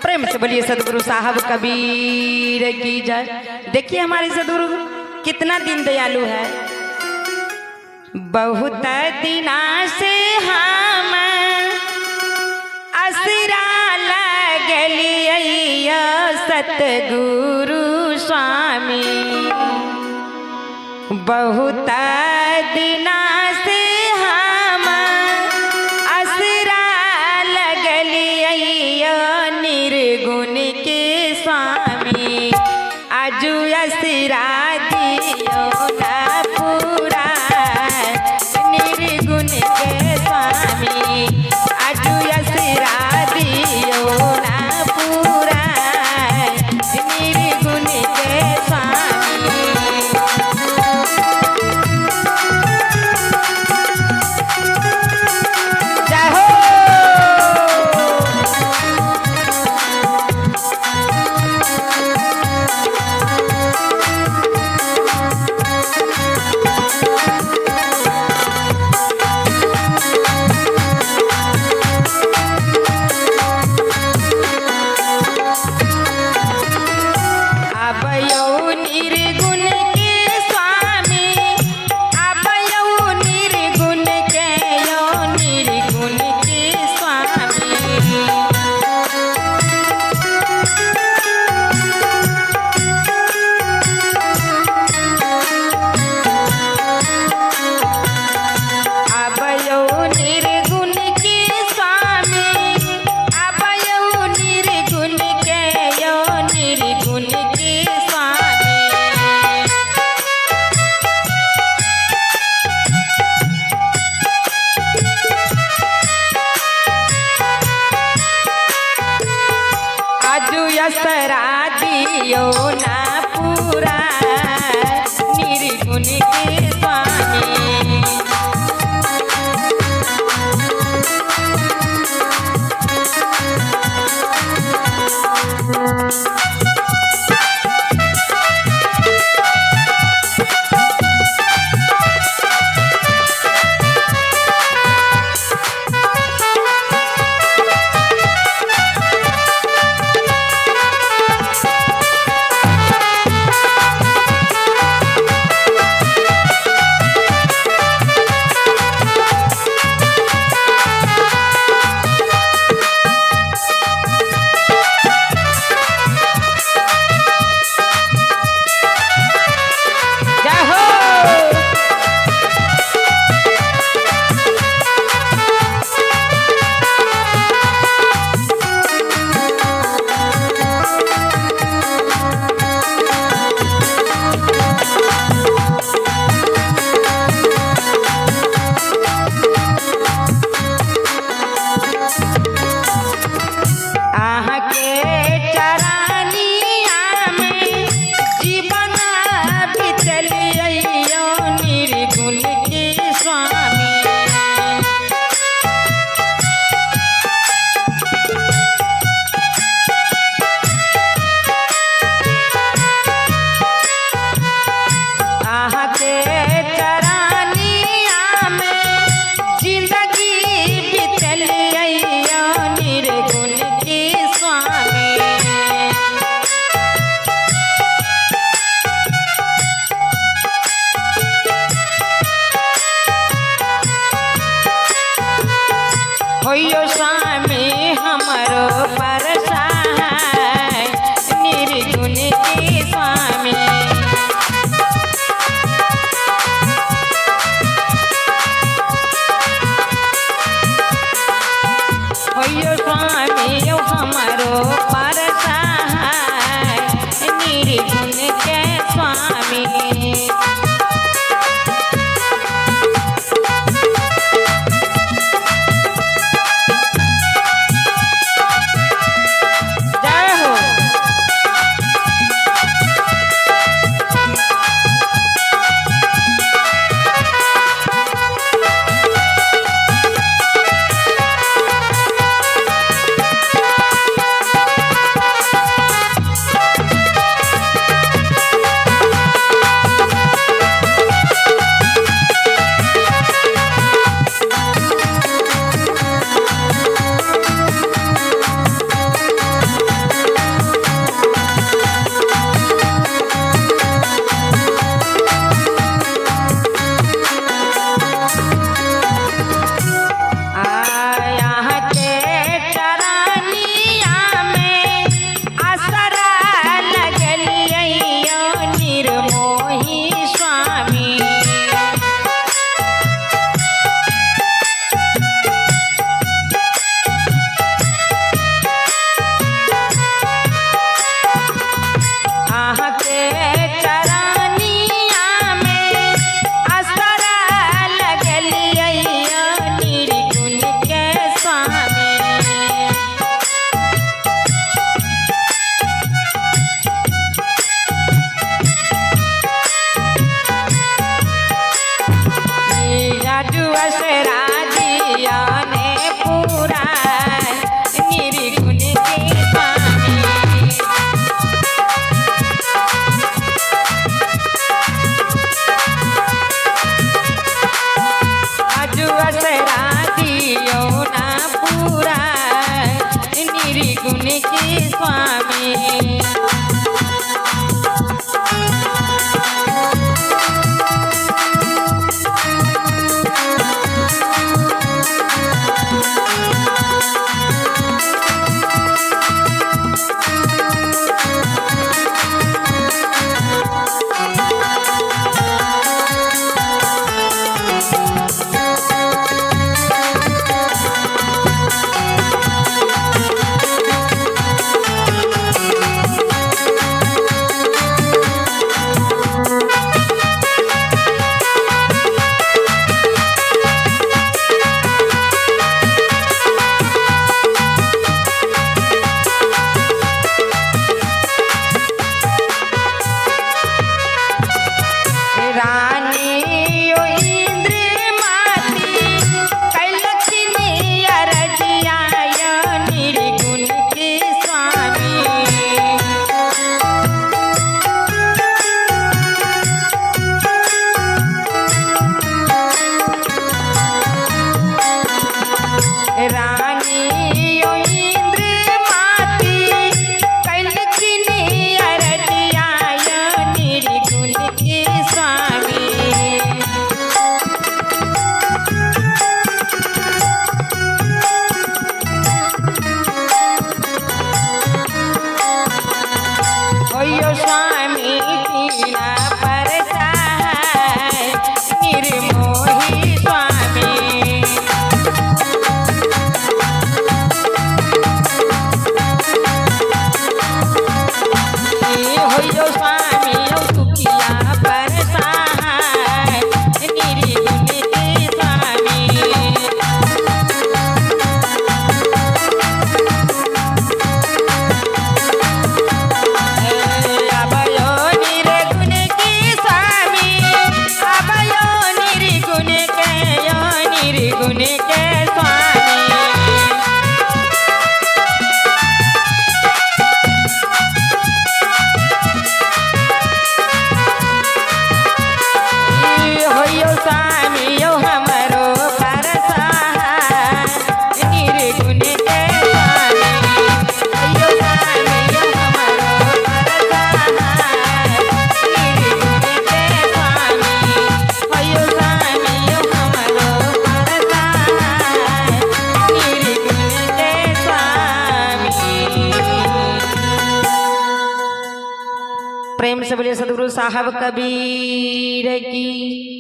प्रेम से बोलिए सदगुरु साहब कबीर की जय। देखिए हमारे सदगुरु कितना दीन दयालु है। बहुत दिना से हम असरा लगलियै सतगुरु स्वामी, बहुत दिना से हम असरा लगलियै निर्गुण के स्वामी, आजू असरा दियो ना पूरा निर्गुण के स्वामी, आजू असरा दियो ना पूरा निर्गुण के स्वामी। जय हो। आबयौ निर्गुण के स्वामी, आबयौ निर्गुण के यो निर्गुण के स्वामी। आबयौ निर्गुण के स्वामी, आबयौ निर्गुण के यो निर्गुण के स्वामी। आजू असरा दियो ना पूरा निर्गुण के स्वामी। जय हो। अहाँ के चरनिया में जीवन बितलियै निर्गुण के स्वामी। अहाँ के चरनिया में जिंदगी बितलियै निर्गुण के स्वामी। होइयो स्वामी हमरो परसाय निर्गुण के स्वामी। होइयो स्वामी हमरो परसाय निर्गुण के स्वामी। जय हो। निर्गुण के स्वामी। रानी ओ इंद्र माती कैलखिन अरजिया निर्गुण के स्वामी। रानी ओ इंद्र माती कैलखिन अरजिया निर्गुण के स्वामी। होयो स्वामी कीना पर सहाय निर्मोही स्वामी। होयो स्वामी ओ दुखिया पर सहाय निर्गुण के स्वामी। अभयो निर्गुण के स्वामी, अभयो निर्गुण के, यो निर्गुण के स्वामी। होयो स्वामी यो हमरो पर सहाय निर्गुण के स्वामी। होयो स्वामी यो हमरो पर सहाय निर्गुण के स्वामी। होयो स्वामी यो हमरो पर सहाय निर्गुण के स्वामी। प्रेम से बोलिए सदगुरु साहब कबीर की।